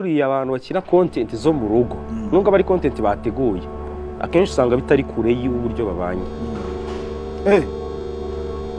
Buriya abantu bakina content zo mu rugo, nubwo aba ari content bateguye, akenshi usanga bitari kure y'uburyo babanye.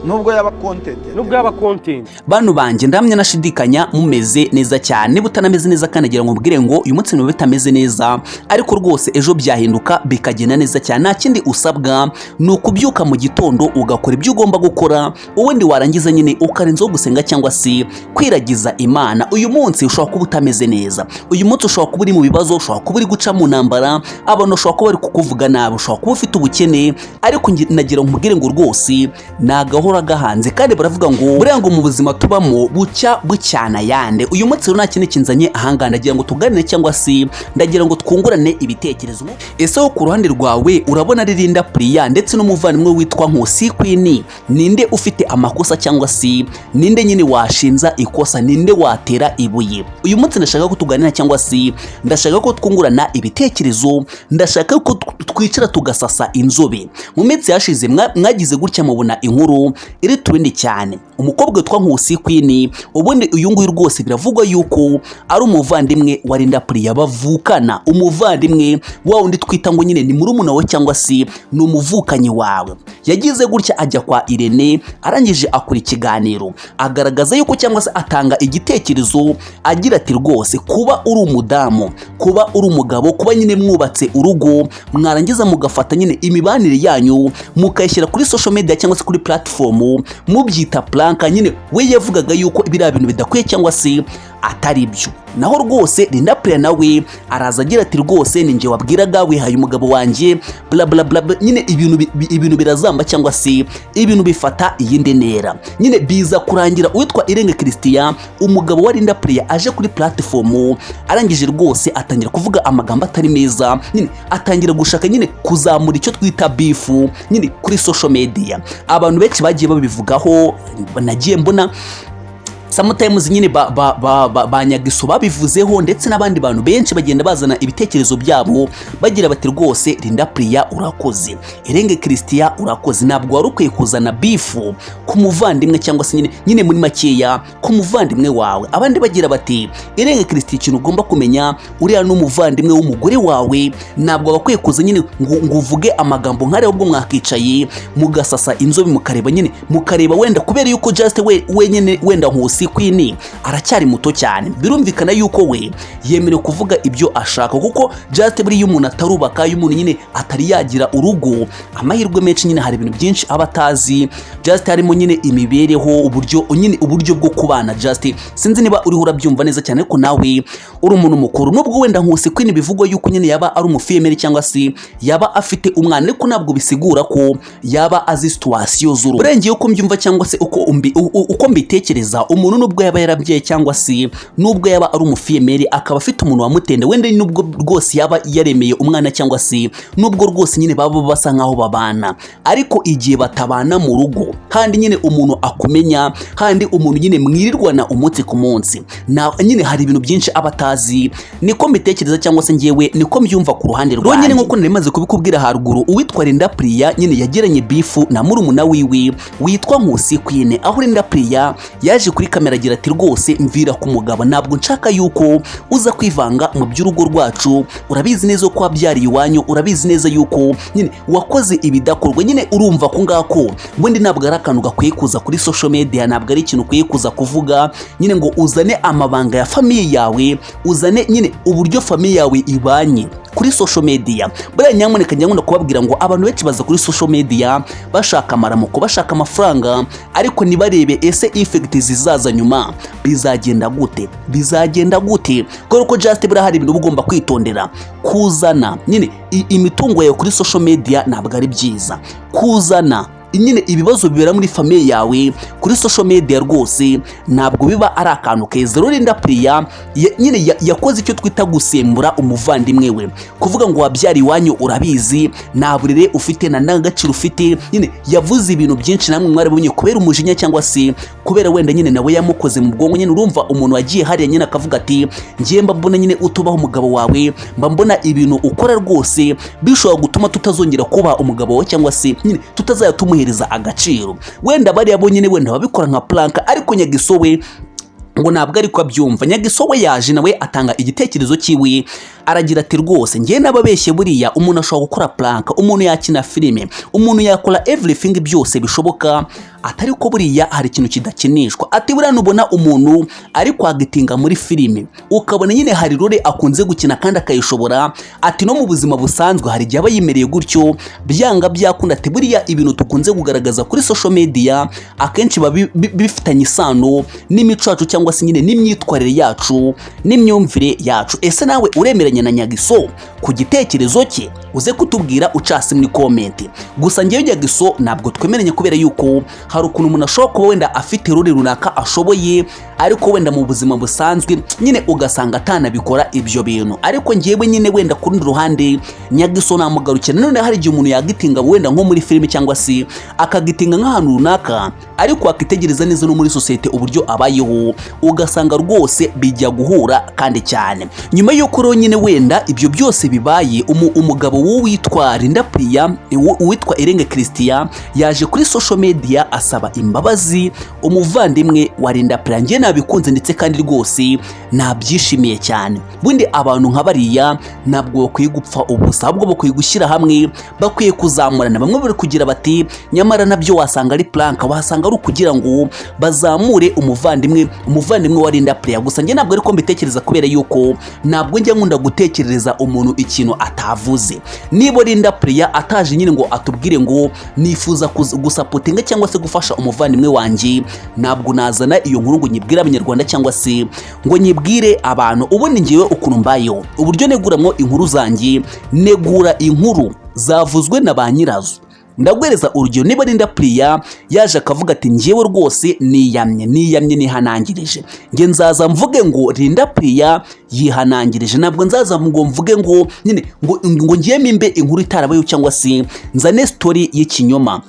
Nubwo yaba content. Nubwo yaba content. Bantu banjye, ndamya nashidikanya mumeze neza cyane. Niba utanameze neza kandi, agira ngo mbwire ngo uyu munsi niba bitameze neza, ariko rwose ejo byahinduka bikagenda neza cyane. Nta kindi usabwa, ni ukubyuka mu gitondo ugakora ibyo ugomba gukora, ubundi warangiza nyine ukarenzaho gusenga cyangwa se kwiragiza Imana. Uyu munsi ushobora kuba utameze neza, uyu munsi ushobora kuba uri mu bibazo, ushobora kuba uri guca mu ntambara, abantu bashobora kuba bari kukuvuga nabi, ushobora kuba ufite ubukene, ariko nagira ngo nkubwire ngo rwose ni agahora gahanze. Kandi baravuga ngo buriya ngo mu buzima tubamo bucya bucyana yande. Uyu munsi rero nta kindi kinzanye ahangaha, ndagira ngo tuganire cyangwa se ndagira ngo twungurane ibitekerezo. Ese wo ku ruhande rwawe urabona Linda Priya ndetse n'umuvandimwe witwa Nkusi Queen, ninde ufite amakosa cyangwa se ninde nyine washinza ikosa, ninde watera ibuye? Uyu munsi ndashaka ko tuganira cyangwa se ndashaka ko twungurana ibitekerezo, ndashaka ko twicara tugasasa inzobe. Mu minsi yashize mwagize gutya mubona inkuru iri trend cyane, umukobwa witwa Nkusi Queen. Ubundi uyu nguyu rwose biravugwa yuko ari umuvandimwe wa Linda Priya bavukana, umuvandimwe wa wundi twita ngo nyine ni murumuna we cyangwa se ni umuvukanyi wawe. Yagize gutya ajya kwa Irene, arangije akora ikiganiro agaragaza yuko cyangwa se atanga igitekerezo agira ati: "Rwose kuba uri umudamu, kuba uri umugabo, kuba nyine mwubatse urugo, mwarangiza mugafata nyine imibanire yanyu mukayishyira kuri social media cyangwa se kuri platform mubyita prank." Nyine we yavugaga yuko biriya bintu bidakwiye cyangwa se atari byo. Naho rwose Linda Priya nawe araza agira ati: "Rwose ni njye wabwiraga, wihaye umugabo wanjye, bla bla bla bla." Nyine ibintu birazamba cyangwa se ibintu bifata iyindi ntera. Nyine biza kurangira uwitwa Irenge Christian, umugabo wa Linda Priya, aje kuri platform, arangije rwose atangira kuvuga amagambo atari meza, nyine atangira gushaka nyine kuzamura icyo twita beef nyine kuri social media. Abantu benshi bagiye babivugaho, nagiye mbona sometimes nyine ba Nyagiso babivuzeho, ndetse n'abandi bantu benshi bagenda bazana ibitekerezo byabo bagira bati: "Rwose Linda Priya urakoze, Irenge Christian urakoze, ntabwo wari ukwiye kuzana beef ku muvandimwe cyangwa se nyine muri makeya ku muvandimwe wawe." Abandi bagira bati: "Irenge Christian, ikintu ugomba kumenya, uriya ni umuvandimwe w'umugore wawe, ntabwo wakwiye kuza nyine ngo uvuge amagambo nk'ariya, ubwo mwakicaye mugasasa inzobe, mukareba nyine mukareba wenda kubera yuko just we wenyine wenda Nkusi Queen aracyari muto cyane, birumvikana yuko we yemerewe kuvuga ibyo ashaka." Kuko just buriya umuntu atarubaka, iyo umuntu nyine atari yagira urugo, amahirwe menshi nyine hari ibintu byinshi aba atazi, just harimo nyine imibereho, uburyo nyine uburyo bwo kubana. Just sinzi niba uriho urabyumva neza cyane, ariko nawe uri umuntu mukuru. Nubwo wenda Nkusi Queen bivugwa yuko nyine yaba ari umufille-mère cyangwa se yaba afite umwana, ariko ntabwo bisigura ko yaba azi situation z'urugo. Urengeye uko mbyumva cyangwa se uko mbitekereza, umuntu nubwo yaba yarabyaye cyangwa se nubwo yaba ari umufille-mère akaba afite umuntu wamutenda, wenda nubwo rwose yaba yaremeye umwana cyangwa se nubwo rwose nyine baba basa nkaho babana, ariko igihe batabana mu rugo, kandi nyine umuntu akumenya, kandi umuntu nyine mwirirwana umunsi ku munsi, na nyine hari ibintu byinshi aba atazi. Niko mbitekereza cyangwa se ngewe niko mbyumva ku ruhande rwanjye. Nyine nkuko nari maze kubikubwira haruguru, uwitwa Linda Priya nyine yagiranye beef na murumuna wiwe witwa Nkusi Queen, aho Linda Priya yaje kuri kamera agira ati: "Rwose mvira ku mugabo, ntabwo nshaka yuko uza kwivanga mu by'urugo rwacu, urabizi neza ko wabyariye iwanyu, urabizi neza yuko nyine wakoze ibidakorwa." Nyine urumva ko ngako ubundi ntabwo ari akantu gakwiye kuza kuri social media, ntabwo ari ikintu ukwiye kuza kuvuga nyine ngo uzane amabanga ya famille yawe, uzane nyine uburyo famille yawe ibanye kuri social media. Buriya nyamuneka njya nkunda kubabwira ngo abantu benshi baza kuri social media bashaka amaramuko, bashaka amafaranga, ariko ntibarebe ese effect zizaza nyuma bizagenda gute, bizagenda gute? Kubera ko just buriya hari ibintu uba ugomba kwitondera. Kuzana nyine imitungo yawe kuri social media ntabwo ari byiza, kuzana nyine ibibazo bibera muri famille yawe kuri social media rwose ntabwo biba ari akantu keza. Rero Linda Priya nyine yakoze icyo twita gusembura umuvandimwe we, kuvuga ngo wabyara iwanyu urabizi, nta burere ufite, nta ndangagaciro ufite. Nyine yavuze ibintu byinshi namwe mwarabonye, kubera umujinya cyangwa se kubera wenda nyine nawe yamukoze mu bwonko. Nyine urumva umuntu wagiye hariya nyine akavuga ati: "Ngiye mba mbona nyine utubaho umugabo wawe, mba mbona ibintu ukora rwose bishobora gutuma tutazongera kuba umugabo wawe cyangwa se nyine tutazajya tumuhereza agaciro." Wenda bariya bo nyine wenda babikora nka prank, ariko Nyagiso we Ngo ntabwo ariko abyumva. Nyagiso we yaje nawe atanga igitekerezo cyiwe, aragira ati: "Rwose njye n'ababeshye, buriya umuntu ashobora gukora prank, umuntu yakina filime, umuntu yakora everything byose bishoboka, atari ko buriya hari ikintu kidakinishwa." Ati: "Buriya nubona umuntu ari kwagitinga muri filime, ukabona nyine hari role akunze gukina kandi akayishobora," ati, "no mu buzima busanzwe hari igihe aba yimereye gutyo byanga byakunda." Ati: "Buriya ibintu dukunze kugaragaza kuri social media akenshi biba bifitanye isano n'imico yacu cyangwa se nyine n'imyitwarire yacu n'imyumvire yacu." Ese nawe uremeranya na Nyagiso ku gitekerezo cye? Uze kutubwira ucase muri comment. Gusa ngewe Nyagiso ntabwo twemeranya, kubera yuko hari ukuntu umuntu ashobora kuba wenda afite role runaka ashoboye, ariko wenda mu buzima busanzwe nyine ugasanga atanabikora ibyo bintu. Ariko ngewe nyine wenda ku rundi ruhande Nyagiso namugarukira. None hari igihe umuntu yagitinga wenda nko muri filime cyangwa se akagitinga nk'ahantu runaka, ariko wakitegereza neza no muri sosiyete uburyo abayeho, ugasanga rwose bijya guhura kandi cyane. Nyuma y'uko rero nyine wenda ibyo byose bibaye, umugabo w'uwitwa Linda Priya, uwitwa Irenge Christian, yaje kuri social media asaba imbabazi umuvandimwe wa Linda Priya. Njye nabikunze ndetse kandi rwose nabyishimiye cyane. Bundi abantu nka bariya ntabwo bakwiye gupfa ubusa, ahubwo bakwiye gushyira hamwe, bakwiye kuzamurana. Bamwe bari kugira bati: "Nyamara nabyo wasanga ari prank, wasanga ari ukugira ngo bazamure umuvandimwe wa Linda Priya." Gusa njye ntabwo ariko mbitekereza, kubera yuko ntabwo njya nkunda gutekerereza umuntu ikintu atavuze. Niba Linda Priya ataje nyine ngo atubwire ngo nifuza gusapotinga cyangwa se gufasha umuvandimwe wanjye, ntabwo nazana iyo nkuru ngo nyibwire Abanyarwanda cyangwa se ngo nyibwire abantu. Ubundi ngewe ukuntu mbayeho, uburyo neguramwo inkuru zanjye, negura inkuru zavuzwe na ba nyirazo. Ndaguhereza urugero: niba Linda Priya yaje akavuga ati: "Njyewe rwose niyamye, niyamye, nihanangirije," njye nzaza mvuge ngo Linda Priya yihanangirije. Ntabwo nzaza ngo mvuge ngo nyine ngo ngiye mimbe inkuru itarabayeho cyangwa se nzane story y'ikinyoma.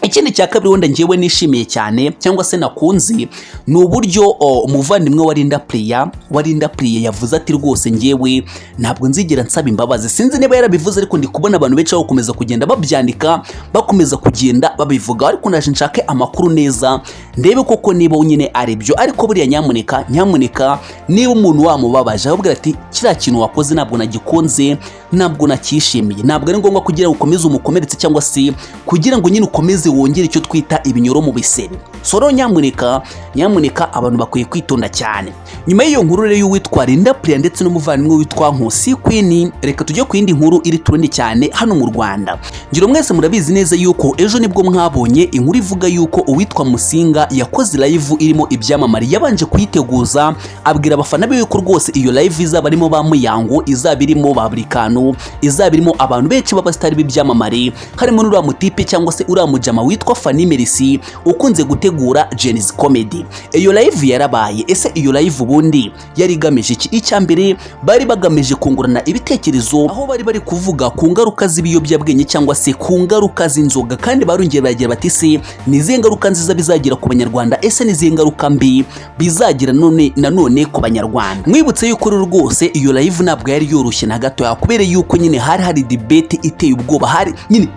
Ikindi cya kabiri wenda ngewe nishimiye cyane cyangwa se nakunze ni uburyo umuvandimwe wa Linda Priya yavuze ati: "Rwose ngewe ntabwo nzigera nsaba imbabazi." Sinzi niba yarabivuze, ariko ndi kubona abantu benshi bakomeza kugenda babyandika, bakomeza kugenda babivuga, ariko naje nshake amakuru neza ndebe koko niba nyine ari byo. Ariko buriya nyamuneka, nyamuneka, niba umuntu wamubabaje, ahubwo ati: "Kiriya kintu wakoze ntabwo nagikunze, ntabwo nakishimiye," ntabwo ari ngombwa kugira ngo ukomeze umukomeretse cyangwa se kugira ngo nyine ukomeze wongere icyo twita ibinyoro mu bisebe. So rero nyamuneka, nyamuneka, abantu bakwiye kwitonda cyane. Nyuma y'iyo nkuru rero y'uwitwa Linda Priya ndetse n'umuvandimwe witwa Nkusi Queen, reka tujye ku yindi nkuru iri trend cyane hano mu Rwanda. Ngira mwese murabizi neza yuko ejo nibwo mwabonye inkuru ivuga yuko uwitwa Musinga yakoze live irimo ibyamamare. Yabanje kuyiteguza, abwira abafana be yuko rwose iyo live izaba irimo ba Muyango, izaba irimo ba Burikano, izaba irimo abantu benshi b'abasitari b'ibyamamare, harimo n'uriya mutipe cyangwa se uriya mujama witwa Fanny Merci ukunze gutegura Gen-Z Comedy. Iyo live yarabaye. Ese iyo live ubundi yari igamije iki? Icya mbere, bari bagamije kungurana ibitekerezo, aho bari bari kuvuga ku ngaruka z'ibiyobyabwenge cyangwa se ku ngaruka z'inzoga. Kandi barongera baragira bati: "Se ni izihe ngaruka nziza bizagira ku Banyarwanda? Ese ni izihe ngaruka mbi bizagira none nanone ku Banyarwanda?" Mwibutse yuko rero rwose iyo live ntabwo yari yoroshye na gato, kubera yuko nyine hari hari debate iteye ubwoba, hari nyine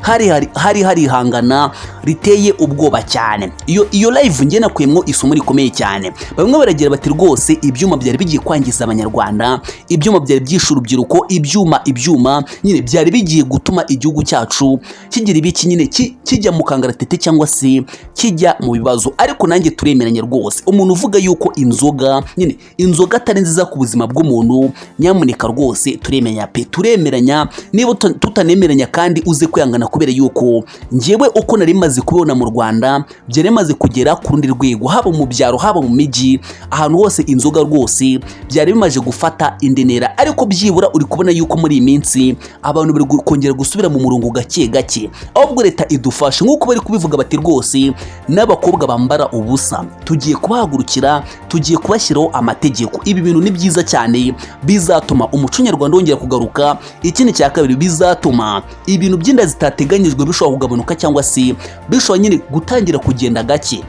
hari ihangana riteye ubwoba cyane. Iyo live njye nakuyemo isomo rikomeye cyane. Bamwe baragira bati: "Rwose ibyuma byari bigiye kwangiza Abanyarwanda, ibyuma byari byishe urubyiruko, ibyuma nyine byari bigiye gutuma igihugu cyacu kigira ibiki nyine kijya mu kangaratete cyangwa se kijya mu bibazo." Ariko nanjye turemeranya rwose, umuntu uvuga yuko inzoga nyine inzoga atari nziza ku buzima bw'umuntu, nyamuneka rwose turemeranya pe, turemeranya. Niba tutanemeranya kandi uze kwihangana, kubera yuko njyewe uko nari maze kubibona mu Rwanda, byari bimaze kugera ku rundi rwego, haba mu byaro, haba mu mijyi, ahantu hose inzoga rwose byari bimaze gufata indi ntera. Ariko byibura uri kubona yuko muri iyi minsi abantu bari kongera gusubira mu murongo gake gake. Ahubwo leta idufashe, nk'uko bari kubivuga bati: "Rwose n'abakobwa bambara ubusa tugiye kubahagurukira, tugiye kubashyiraho amategeko." Ibi bintu ni byiza cyane, bizatuma umuco nyarwanda wongera kugaruka. Ikindi cya kabiri, bizatuma ibintu by'inda zitateganyijwe bishobora kugabanuka cyangwa se bishobora nyine gutangira kugenda gake.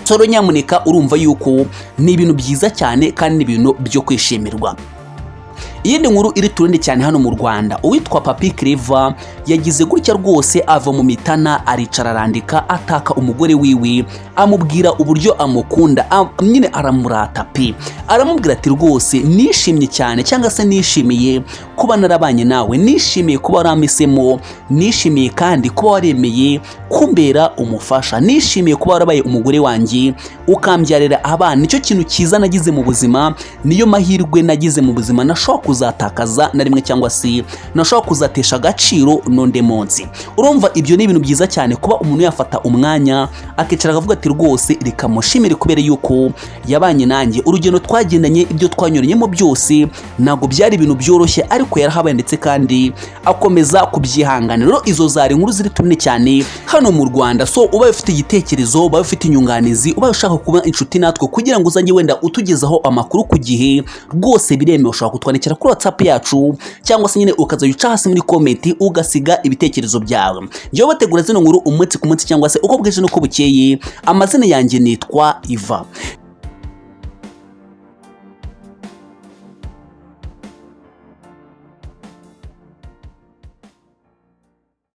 Soro nyamuneka, urumva yuko ni ibintu byiza cyane kandi ni ibintu byo kwishimirwa. Iyindi nkuru iri trend cyane hano mu Rwanda, uwitwa Papi Clever yagize gutya rwose ava mu mitana, aricara, arandika, ataka umugore wiwe, amubwira uburyo amukunda, nyine aramurata pe. Aramubwira ati: "Rwose nishimye cyane, cyangwa se nishimiye kuba narabanye nawe, nishimiye kuba warampisemo, nishimiye kandi kuba waremeye kumbera umufasha, nishimiye kuba warabaye umugore wanjye ukambyarira abana. Nicyo kintu cyiza nagize mu buzima, niyo mahirwe nagize mu buzima nashobora kuzatakaza na rimwe, cyangwa se nashobora kuzatesha agaciro n'undi munsi." Urumva ibyo ni ibintu byiza cyane, kuba umuntu yafata umwanya akicara akavuga ati: "Rwose reka mushimire kubera yuko yabanye nanjye, urugendo twagendanye, ibyo twanyuranyemo byose ntabwo byari ibintu byoroshye, ariko yarahabaye ndetse kandi akomeza kubyihanganira." Rero izo zari inkuru ziri trend cyane hano mu Rwanda. So ubaye ufite igitekerezo, ubaye ufite inyunganizi, ubaye ushaka kuba inshuti natwe kugira ngo uzajye wenda utugezaho amakuru ku gihe, rwose biremewe. Ushobora kutwandikira kuri WhatsApp yacu, cyangwa se nyine ukazajya uca hasi muri comment ugasiga ibitekerezo byawe. Njyewe bategura zino nkuru umunsi ku munsi, cyangwa se uko bwije n'uko bukeye, amazina yanjye nitwa Iva.